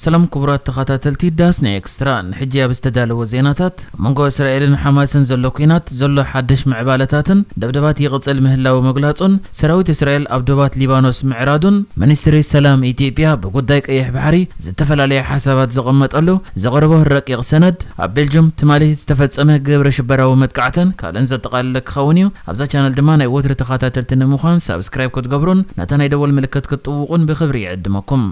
ሰላም ክቡራት ተኸታተልቲ ዳስና ኤክስትራ፣ ንሕጂ ኣብ ዝተዳለወ ዜናታት፣ ኣብ መንጎ እስራኤልን ሓማስን ዘሎ ኲናት ዘሎ ሓድሽ ምዕባለታትን ደብደባት ይቕጽል ምህላው መግላጹን፣ ሰራዊት እስራኤል ኣብ ዶባት ሊባኖስ ምዕራዱን፣ ሚኒስትሪ ሰላም ኢትዮጵያ ብጉዳይ ቀይሕ ባሕሪ ዝተፈላለየ ሓሳባት ዘቐመጠሉ ዘቕረቦ ረቂቕ ሰነድ፣ ኣብ ቤልጅም ትማሊ ዝተፈጸመ ግብረ ሽበራዊ መጥቃዕትን ካልእን ዘጠቓለለ ክኸውን እዩ። ኣብዛ ቻነል ድማ ናይ ወትሪ ተኸታተልቲ ንምዃን ሳብስክራይብ ክትገብሩን ነታ ናይ ደወል ምልክት ክትጥውቑን ብኽብሪ ይዕድመኩም።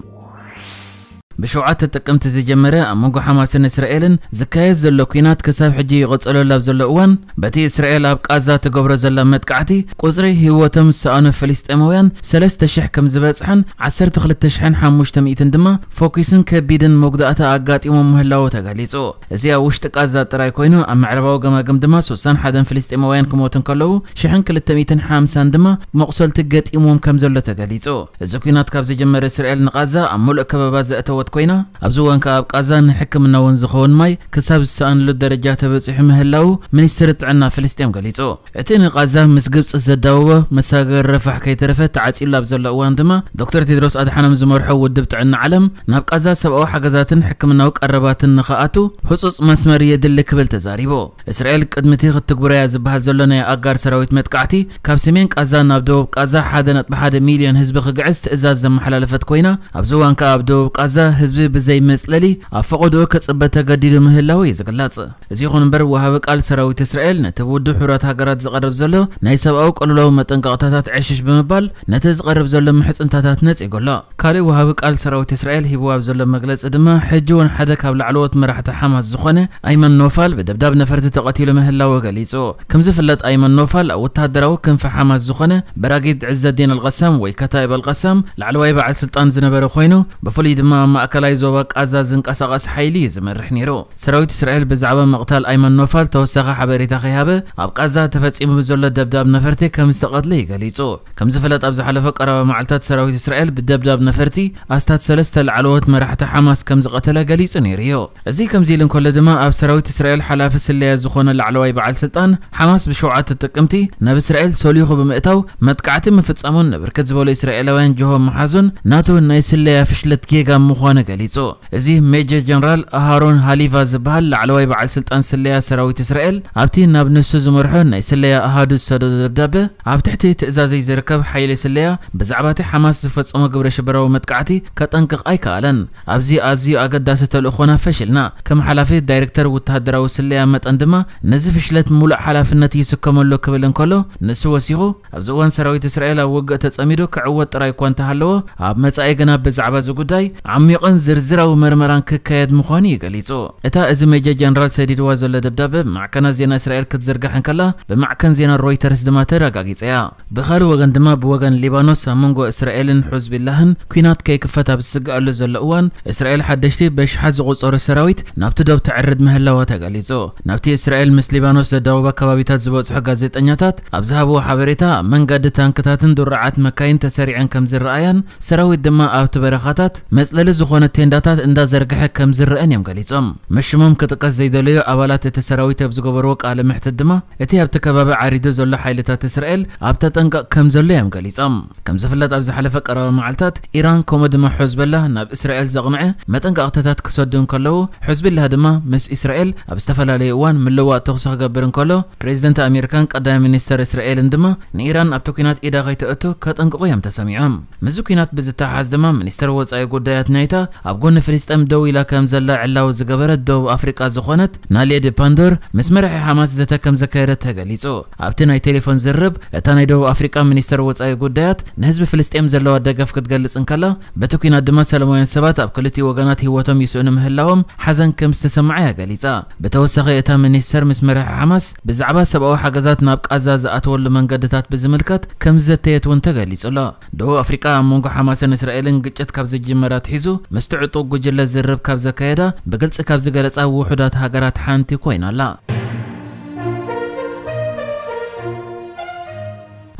ብሸውዓተ ጥቅምቲ ዝጀመረ ኣብ መንጎ ሓማስን እስራኤልን ዝካየድ ዘሎ ኲናት ክሳብ ሕጂ ይቕጽለሉ ኣብ ዘሎ እዋን፣ በቲ እስራኤል ኣብ ቃዛ ትገብሮ ዘላ መጥቃዕቲ፣ ቁጽሪ ህይወቶም ዝሰኣኑ ፍልስጤማውያን ሰለስተ ሽሕ ከም ዝበጽሐን ዓሰርተ ክልተ ሽሕን ሓሙሽተ ሚእትን ድማ ፎኪስን ከቢድን መጉዳእታ ኣጋጢሞም ምህላዉ ተገሊጹ። እዚ ኣብ ውሽጢ ቃዛ ጥራይ ኮይኑ፣ ኣብ ምዕራባዊ ገማግም ድማ ስሳን ሓደን ፍልስጤማውያን ክሞቱ እንከለዉ፣ ሽሕን ክልተ ሚእትን ሓምሳን ድማ መቑሰልቲ ገጢሞም ከም ዘሎ ተገሊጹ። እዚ ኲናት ካብ ዝጀመረ፣ እስራኤል ንቓዛ ኣብ ሙሉእ ከበባ ዘእተወት ኮይና፣ ኣብዚ እዋን ከኣ ኣብ ቃዛ ንሕክምና እውን ዝኸውን ማይ ክሳብ ዝሰኣንሉ ደረጃ ተበጺሑ ምህላዉ ሚኒስትሪ ጥዕና ፍልስጤም ገሊጹ። እቲ ንቓዛ ምስ ግብጺ ዘዳወቦ መሳገሪ ረፋሕ ከይተረፈ ተዓጺሉ ኣብ ዘሎ እዋን ድማ፣ ዶክተር ቴድሮስ ኣድሓኖም ዝመርሖ ውድብ ጥዕና ዓለም ናብ ቃዛ ሰብኣዊ ሓገዛትን ሕክምናዊ ቀረባትን ንኽኣቱ ህጹጽ መስመር የድሊ ክብል ተዛሪቡ። እስራኤል ቅድሚ እቲ ክትግብሮ እያ ዝበሃል ዘሎ ናይ ኣጋር ሰራዊት መጥቃዕቲ፣ ካብ ሰሜን ቃዛ ናብ ደቡብ ቃዛ ሓደ ነጥቢ ሓደ ሚልዮን ህዝቢ ክግዕዝ ትእዛዝ ዘመሓላለፈት ኮይና፣ ኣብዚ እዋን ከኣ ኣብ ደቡብ ቃዛ ህዝቢ ብዘይ መጽለሊ ኣብ ፈቐዶኡ ክጽበ ተገዲዱ ምህላዉ እዩ ዝግለጽ። እዚ ይኹን እምበር፣ ወሃቢ ቃል ሰራዊት እስራኤል ነቲ ብውድብ ሕቡራት ሃገራት ዝቐርብ ዘሎ ናይ ሰብኣዊ ቅልውላው መጠንቀቕታታት ዕሽሽ ብምባል፣ ነቲ ዝቐርብ ዘሎ ምሕጽንታታት ነጺጉ ኣሎ። ካልእ ወሃቢ ቃል ሰራዊት እስራኤል ሂብዎ ኣብ ዘሎ መግለጺ ድማ፣ ሕጂ እውን ሓደ ካብ ላዕለዎት መራሕቲ ሓማስ ዝኾነ ኣይመን ኖፋል ብደብዳብ ነፈርቲ ተቐቲሉ ምህላዉ ገሊጹ። ከም ዝፍለጥ፣ ኣይመን ኖፋል ኣብ ወተሃደራዊ ክንፊ ሓማስ ዝኾነ በራጊድ ዕዘዲን ኣልቀሳም ወይ ከታይብ ኣልቀሳም ላዕለዋይ በዓል ስልጣን ዝነበረ ኮይኑ፣ ብፍሉይ ድማ ኣብ ማእከላይ ዞባ ቃዛ ዝንቀሳቐስ ሓይሊ እዩ ዝመርሕ ነይሩ። ሰራዊት እስራኤል ብዛዕባ ምቕታል ኣይመን ኖፋል ተወሳኺ ሓበሬታ ከይሃበ፣ ኣብ ቃዛ ተፈጺሙ ብዘሎ ደብዳብ ነፈርቲ ከም ዝተቐትለ እዩ ገሊጹ። ከም ዝፍለጥ፣ ኣብ ዝሓለፈ ቀረባ መዓልታት ሰራዊት እስራኤል ብደብዳብ ነፈርቲ ኣስታት ሰለስተ ላዕለዎት መራሕቲ ሓማስ ከም ዝቐተለ ገሊጹ ነይሩ እዩ። እዚ ከምዚ ኢሉ እንከሎ ድማ፣ ኣብ ሰራዊት እስራኤል ሓላፊ ስለያ ዝኾነ ላዕለዋይ በዓል ስልጣን፣ ሓማስ ብሸውዓተ ጥቅምቲ ናብ እስራኤል ሰሊኹ ብምእታው መጥቃዕቲ ምፍጻሙን ንብርክት ዝበሉ እስራኤላውያን ጅሆ ምሓዙን ናቱ ናይ ስለያ ፍሽለት ጌጋ ምዃኑ ገሊጹ። እዚ ሜጀር ጀነራል ኣሃሮን ሃሊቫ ዝበሃል ላዕለዋይ በዓል ስልጣን ስለያ ሰራዊት እስራኤል፣ ኣብቲ ናብ ንሱ ዝመርሖ ናይ ስለያ ኣሃዱ ዝሰደዶ ደብዳበ፣ ኣብ ትሕቲ ትእዛዘይ ዝርከብ ሓይሊ ስለያ ብዛዕባ እቲ ሓማስ ዝፈጸሞ ግብረ ሽበራዊ መጥቃዕቲ ከጠንቅቕ ኣይከኣለን። ኣብዚ ኣዝዩ ኣገዳሲ ተልእኾና ፈሽልና። ከም ሓላፊ ዳይሬክተር ወተሃደራዊ ስለያ መጠን ድማ፣ ነዚ ፍሽለት ሙሉእ ሓላፍነት ይስከመሉ ክብል እንከሎ፣ ንሱ ወሲኹ፣ ኣብዚ እዋን ሰራዊት እስራኤል ኣብ ውግእ ተጸሚዱ ክዕወት ጥራይ እኳ እንተሃለዎ፣ ኣብ መጻኢ ግና ብዛዕባ እዚ ጉዳይ ዓሚቕን ዝርዝራዊ መርመራን ክካየድ ምዃኑ እዩ ገሊጹ። እታ እዚ ሜጀር ጀነራል ሰዲድዋ ዘሎ ደብዳበ ብማዕከናት ዜና እስራኤል ክትዝርጋሕ እንከላ፣ ብማዕከን ዜና ሮይተርስ ድማ ተረጋጊጸ እያ። ብኻልእ ወገን ድማ፣ ብወገን ሊባኖስ ኣብ መንጎ እስራኤልን ሑዝቢላህን ኲናት ከይክፈት ኣብ ዝስግኣሉ ዘሎ እዋን፣ እስራኤል ሓደሽቲ በሽሓት ዝቑጸሩ ሰራዊት ናብቲ ዶብ ተዕርድ ምህላዋ ተገሊጹ። ናብቲ እስራኤል ምስ ሊባኖስ ዘዳወባ ከባቢታት ዝበጽሑ ጋዜጠኛታት ኣብ ዝሃብዎ ሓበሬታ፣ ኣብ መንገዲ ታንክታትን ድሩዓት መካይን ተሰሪዐን ከም ዝረኣያን፣ ሰራዊት ድማ ኣብቲ በረኻታት መጽለሊ ዝኾነ ቴንዳታት እንዳዘርግሐ ከም ዝረአን እዮም ገሊጾም። ምስ ሽሞም ክጥቀስ ዘይደለዩ ኣባላት እቲ ሰራዊት ኣብ ዝገበርዎ ቃለ መሕትት ድማ፣ እቲ ኣብቲ ከባቢ ዓሪዱ ዘሎ ሓይልታት እስራኤል ኣብ ተጠንቀቕ ከም ዘሎ እዮም ገሊጾም። ከም ዝፍለጥ፣ ኣብ ዝሓለፈ ቀረባ መዓልታት ኢራን ከምኡ ድማ ሑዝበላ ናብ እስራኤል ዘቕንዐ መጠንቀቕታታት ክሰዱ እንከለዉ፣ ሑዝቢላህ ድማ ምስ እስራኤል ኣብ ዝተፈላለዩ እዋን ምልውዋጥ ተኹሲ ክገብር እንከሎ፣ ፕሬዚደንት ኣሜሪካን ቀዳማይ ሚኒስተር እስራኤልን ድማ ንኢራን ኣብቲ ኲናት ኢዳ ከይተእቱ ከጠንቅቑ እዮም ተሰሚዖም። ምስዚ ኲናት ብዝተሓሓዝ ድማ፣ ሚኒስተር ወጻኢ ጉዳያት ናይታ ኣብ ጎኒ ፍልስጤም ደው ኢላ ከም ዘላ ዕላዊ ዝገበረት ደቡብ ኣፍሪቃ ዝኾነት ናሌዲ ፓንዶር ምስ መራሒ ሓማስ ዘተ ከም ዘካየደት ተገሊጹ። ኣብቲ ናይ ቴሌፎን ዝርርብ፣ እታ ናይ ደቡብ ኣፍሪቃ ሚኒስተር ወጻኢ ጉዳያት ንህዝቢ ፍልስጤም ዘለዋ ደገፍ ክትገልጽ እንከላ፣ በቲ ኲናት ድማ ሰላማውያን ሰባት ኣብ ክልቲኡ ወገናት ህይወቶም ይስእኑ ምህላዎም ሓዘን ከም ዝተሰምዓ እያ ገሊጻ። ብተወሳኺ፣ እታ ሚኒስተር ምስ መራሒ ሓማስ ብዛዕባ ሰብኣዊ ሓገዛት ናብ ቃዛ ዝኣተወሉ መንገድታት ብዝምልከት ከም ዝዘተየት እውን ተገሊጹ ኣሎ። ደቡብ ኣፍሪቃ ኣብ መንጎ ሓማስን እስራኤልን ግጭት ካብ ዝጅመር ኣትሒዙ፣ ምስቲ ዕጡቕ ጉጅለ ዝርርብ ካብ ዘካየዳ፣ ብግልጺ ካብ ዝገለጻ ውሑዳት ሃገራት ሓንቲ ኮይና ኣላ።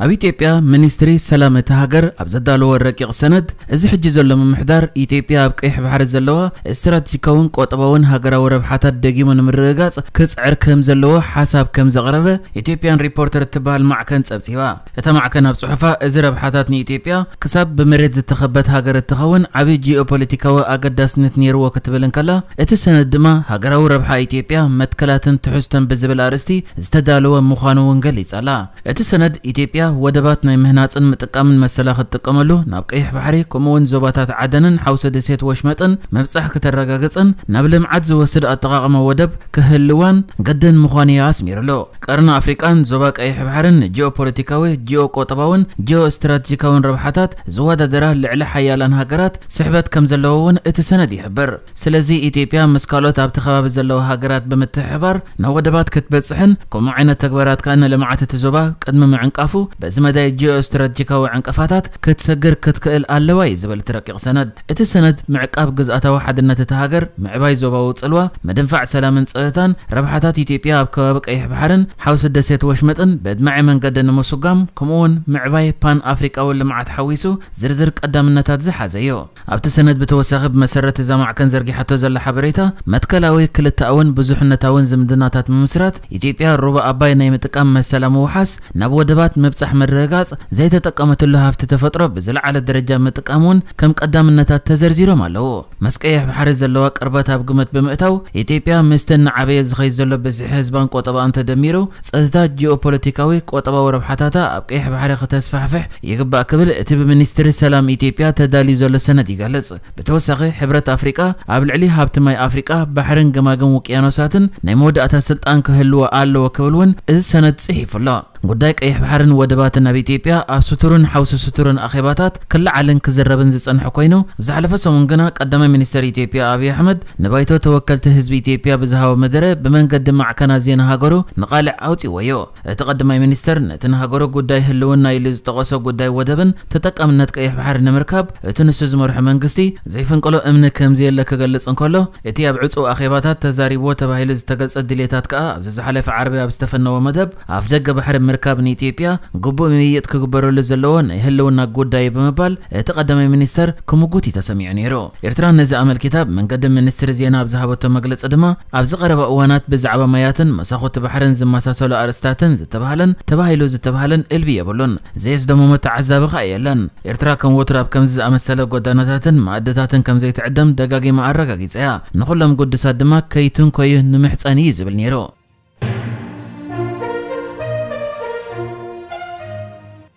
ኣብ ኢትዮጵያ፣ ሚኒስትሪ ሰላም እታ ሃገር ኣብ ዘዳለዎ ረቂቕ ሰነድ፣ እዚ ሕጂ ዘሎ ምምሕዳር ኢትዮጵያ ኣብ ቀይሕ ባሕሪ ዘለዋ ስትራቴጂካውን ቁጠባውን ሃገራዊ ረብሓታት ደጊሙ ንምርግጋጽ ክጽዕር ከም ዘለዎ ሓሳብ ከም ዘቕረበ ኢትዮጵያን ሪፖርተር እትበሃል ማዕከን ጸብጺባ። እታ ማዕከን ኣብ ጽሑፋ፣ እዚ ረብሓታት ንኢትዮጵያ ክሳብ ብመሬት ዝተኸበት ሃገር እትኸውን ዓቢ ጂኦፖለቲካዊ ኣገዳስነት ነይርዎ ክትብል እንከላ፣ እቲ ሰነድ ድማ ሃገራዊ ረብሓ ኢትዮጵያ መትከላትን ትሕዝቶን ብዝብል ኣርእስቲ ዝተዳለወ ምዃኑ እውን ገሊጻ ኣላ። እቲ ሰነድ ኢትዮጵያ ወደባት ናይ ምህናጽን ምጥቃምን መሰላ ክትጥቀመሉ፣ ናብ ቀይሕ ባሕሪ ከምኡውን ዞባታት ዓደንን ሓውሲ ደሴት ወሽመጥን ምብጻሕ ክተረጋግጽን ናብ ልምዓት ዝወስድ ኣጠቓቕማ ወደብ ክህልዋን ግድን ምዃኑ እዩ ኣስሚሩሉ። ቀርኒ ኣፍሪቃን ዞባ ቀይሕ ባሕርን ንጂኦፖለቲካዊ፣ ጂኦቆጠባውን ጂኦስትራቴጂካውን ረብሓታት ዝወዳደራ ልዕሊ ሓያላን ሃገራት ስሕበት ከም ዘለዎ እውን እቲ ሰነድ ይሕብር። ስለዚ ኢትዮጵያ ምስ ካልኦት ኣብቲ ከባቢ ዘለዋ ሃገራት ብምትሕብባር ናብ ወደባት ክትበጽሕን ከምኡ ዓይነት ተግባራት ከኣ ንልምዓት እቲ ዞባ ቅድሚ ምዕንቃፉ በዚ መዳይ ጂኦስትራቴጂካዊ ዕንቅፋታት ክትሰግር ክትክእል ኣለዋ እዩ ዝብል እቲ ረቂቕ ሰነድ። እቲ ሰነድ ምዕቃብ ግዝኣታዊ ሓድነት እታ ሃገር፣ ምዕባይ ዞባዊ ጽልዋ፣ ምድንፋዕ ሰላምን ጸጥታን፣ ረብሓታት ኢትዮጵያ ኣብ ከባቢ ቀይሕ ባሕርን ሓውሲ ደሴት ወሽመጥን ብኣድማዒ መንገዲ ንምስጓም፣ ከምኡውን ምዕባይ ፓን ኣፍሪቃዊ ልምዓት ሓዊሱ ዝርዝር ቀዳምነታት ዝሓዘ እዩ። ኣብቲ ሰነድ ብተወሳኺ ብመሰረት እዛ ማዕከን ዘርጊሓቶ ዘላ ሓበሬታ፣ መትከላዊ ክልተኣውን ብዙሕነታውን ዝምድናታት ምምስራት፣ ኢትዮጵያ ሩባ ኣባይ ናይ ምጥቃም መሰላ ምውሓስ፣ ናብ ወደባት ምብጻሕ ምርግጋጽ፣ ዘይተጠቀመትሉ ሃፍቲ ተፈጥሮ ብዝለዓለ ደረጃ ምጥቃም እውን ከም ቀዳምነታት ተዘርዚሮም ኣለዉ። ምስ ቀይሕ ባሕሪ ዘለዋ ቅርበት ኣብ ግምት ብምእታው፣ ኢትዮጵያ ምስቲ እናዓበየ ዝኸይድ ዘሎ ብዝሒ ህዝባን ቆጠባኣን ተደሚሩ፣ ጸጥታ፣ ጂኦፖለቲካዊ፣ ቆጠባዊ ረብሓታታ ኣብ ቀይሕ ባሕሪ ክተስፋሕፍሕ ይግባእ ክብል እቲ ብሚኒስትሪ ሰላም ኢትዮጵያ ተዳልዩ ዘሎ ሰነድ ይገልጽ። ብተወሳኺ፣ ሕብረት ኣፍሪቃ ኣብ ልዕሊ ሃብቲ ማይ ኣፍሪቃ፣ ባሕርን ገማግም ውቅያኖሳትን ናይ መወዳእታ ስልጣን ክህልዎ ኣለዎ ክብል እውን እዚ ሰነድ ጽሒፉ ኣሎ። ጉዳይ ቀይሕ ባሕርን ወደባትን ኣብ ኢትዮጵያ ኣብ ስቱርን ሓውሲ ስቱርን ኣኼባታት ክለዓልን ክዝረብን ዝጸንሐ ኮይኑ፣ ዝሓለፈ ሰሙን ግና ቀዳማይ ሚኒስትር ኢትዮጵያ ኣብይ ኣሕመድ ንባይቶ ተወከልቲ ህዝቢ ኢትዮጵያ ብዝሃቦ መደረ ብመንገዲ ማዕከናት ዜና ሃገሩ ንቓልዕ ኣውጺዎ እዩ። እቲ ቀዳማይ ሚኒስትር ነቲ ንሃገሩ ጉዳይ ህልውና ኢሉ ዝጠቐሶ ጉዳይ ወደብን ተጠቃምነት ቀይሕ ባሕሪ ንምርካብ እቲ ንሱ ዝመርሖ መንግስቲ ዘይፍንቅሎ እምኒ ከም ዘየለ ክገልጽ እንከሎ፣ እቲ ኣብ ዕጹው ኣኼባታት ተዛሪብዎ ተባሂሉ ዝተገልጸ ድሌታት ከኣ ኣብዚ ዝሓለፈ ዓርቢ ኣብ ዝተፈነወ መደብ ኣፍደገ ባሕሪ ምርካብ ንኢትዮጵያ ግቡእ ምይይጥ ክግበረሉ ዘለዎ ናይ ህልውና ጉዳይ እዩ ብምባል እቲ ቀዳማይ ሚኒስተር ክምጉት እዩ ተሰሚዑ ነይሩ። ኤርትራ ነዚ ኣመልኪታ ብመንገዲ ሚኒስትሪ ዜና ኣብ ዝሃበቶ መግለጺ ድማ፣ ኣብዚ ቀረባ እዋናት ብዛዕባ ማያትን መሳኹቲ ባሕርን ዝመሳሰሉ ኣርእስታትን ዝተባህለን ተባሂሉ ዝተባህለን እልቢ የብሉን። ዘየስደመሞ ተዓዛቢ ከኣ የለን። ኤርትራ ከም ወትሩ ኣብ ከምዚ ዝኣመሰለ ጎዳናታትን ማኣድታትን ከም ዘይትዕደም ደጋጊማ ኣረጋጊጻ እያ። ንኹሎም ግዱሳት ድማ ከይትንኮዩ ንምሕጸን እዩ ዝብል ነይሩ።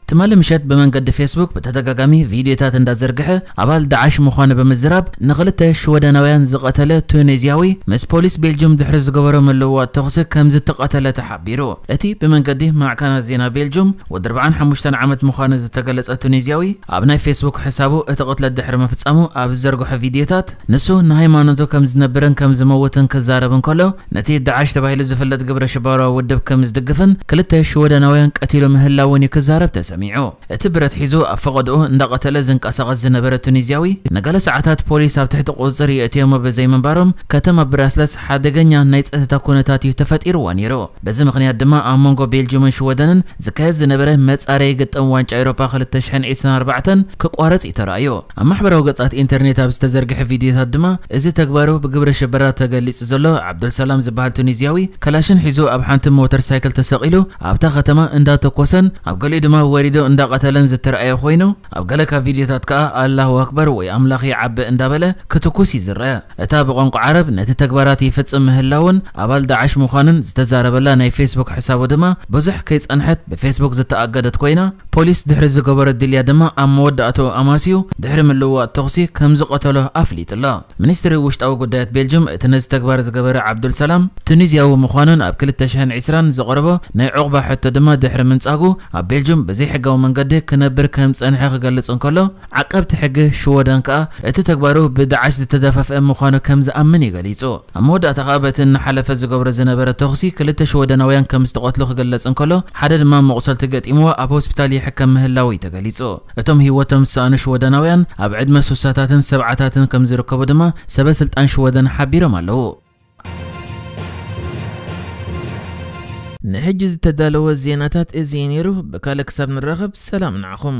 ትማሊ ምሸት ብመንገዲ ፌስቡክ ብተደጋጋሚ ቪድዮታት እንዳዘርግሐ ኣባል ዳዕሽ ምዃኑ ብምዝራብ ንኽልተ ሽወደናውያን ዝቐተለ ቱኒዝያዊ ምስ ፖሊስ ቤልጅም ድሕሪ ዝገበሮ ምልውዋጥ ተኹሲ ከም ዝተቐተለ ተሓቢሩ። እቲ ብመንገዲ ማዕከናት ዜና ቤልጅም ወዲ ኣርባዓን ሓሙሽተን ዓመት ምዃኑ ዝተገለጸ ቱኒዝያዊ ኣብ ናይ ፌስቡክ ሕሳቡ እቲ ቅትለት ድሕሪ ምፍጻሙ ኣብ ዝዘርግሖ ቪድዮታት ንሱ ንሃይማኖቱ ከም ዝነብርን ከም ዝመውትን ክዛረብ እንከሎ፣ ነቲ ዳዕሽ ተባሂሉ ዝፍለጥ ግብረ ሽበራዊ ውድብ ከም ዝድግፍን ክልተ ሽወደናውያን ቀቲሉ ምህላውን እዩ ክዛረብ ተሰሚዑ። እቲ ብረት ሒዙ ኣብ ፈቐድኡ እንዳቐተለ ዝንቀሳቐስ ዝነበረ ቱኒዝያዊ፣ ንገለ ሰዓታት ፖሊስ ኣብ ትሕቲ ቁጽጽር የእትዮሞ ብዘይምንባሮም፣ ከተማ ብራስለስ ሓደገኛ ናይ ጸጥታ ኩነታት እዩ ተፈጢርዋ ነይሩ። በዚ ምኽንያት ድማ ኣብ መንጎ ቤልጅምን ሽወደንን ዝካየድ ዝነበረ መጻረዪ ግጥም ዋንጫ ኤውሮፓ ክልተ ሽሕን ዕስራን ኣርባዕተን ክቋረጽ እዩ ተራእዩ። ኣብ ማሕበራዊ ገጻት ኢንተርኔት ኣብ ዝተዘርግሐ ቪድዮታት ድማ፣ እዚ ተግባሩ ብግብረ ሽበራ ተገሊጹ ዘሎ ዓብዱልሰላም ዝበሃል ቱኒዝያዊ፣ ከላሽን ሒዙ ኣብ ሓንቲ ሞተር ሳይክል ተሰቒሉ፣ ኣብታ ከተማ እንዳተኮሰን ኣብ ገሊኡ ድማ ወሪዱ እንዳቐተለን ዝተራእየ ኮይኑ፣ ኣብ ገለ ካብ ቪድዮታት ከኣ ኣላሁ ኣክበር ወይ ኣምላኽ ይዓቢ እንዳበለ ክትኩስ እዩ ዝረአ። እታ ብቋንቋ ዓረብ ነቲ ተግባራት ይፍጽም ምህላውን ኣባል ዳዕሽ ምዃኑን ዝተዛረበላ ናይ ፌስቡክ ሕሳቡ ድማ ብዙሕ ከይጸንሐት ብፌስቡክ ዝተኣገደት ኮይና፣ ፖሊስ ድሕሪ ዝገበሮ ድልያ ድማ ኣብ መወዳእትኡ ኣማስዩ ድሕሪ ምልውዋጥ ተኹሲ ከም ዝቐተሎ ኣፍሊጡ ኣሎ። ሚኒስትሪ ውሽጣዊ ጉዳያት ቤልጅም እቲ ነዚ ተግባር ዝገበረ ዓብዱል ሰላም ቱኒዝያዊ ምዃኑን ኣብ ክልተ ሽሕን ዕስራን ዘቕረቦ ናይ ዑቕባ ሕቶ ድማ ድሕሪ ምንጻጉ ኣብ ቤልጅም ብዘይሕጋዊ መንገዲ ክነብር ከም ዝጸንሐ ክገልጽ እንከሎ፣ ዓቀብቲ ሕጊ ሽወደን ከኣ እቲ ተግባሩ ብዳዕሽ ዝተደፋፍአ ምዃኑ ከም ዝኣምን እዩ ገሊጹ። ኣብ መወዳእታ ከኣ በቲ እናሓለፈ ዝገብሮ ዝነበረ ተኹሲ ክልተ ሽወደናውያን ከም ዝተቐትሉ ክግለጽ እንከሎ፣ ሓደ ድማ መቑሰልቲ ገጢምዎ ኣብ ሆስፒታል ይሕከም ምህላዉ እዩ ተገሊጹ። እቶም ህይወቶም ዝሰኣኑ ሽወደናውያን ኣብ ዕድመ ሱሳታትን ሰብዓታትን ከም ዝርከቡ ድማ ሰበ ስልጣን ሽወደን ሓቢሮም ኣለዉ። ንሕጂ ዝተዳለወ ዜናታት እዚ እዩ ነይሩ። ብካልእ ክሳብ ንራኸብ ሰላም ንዓኹም።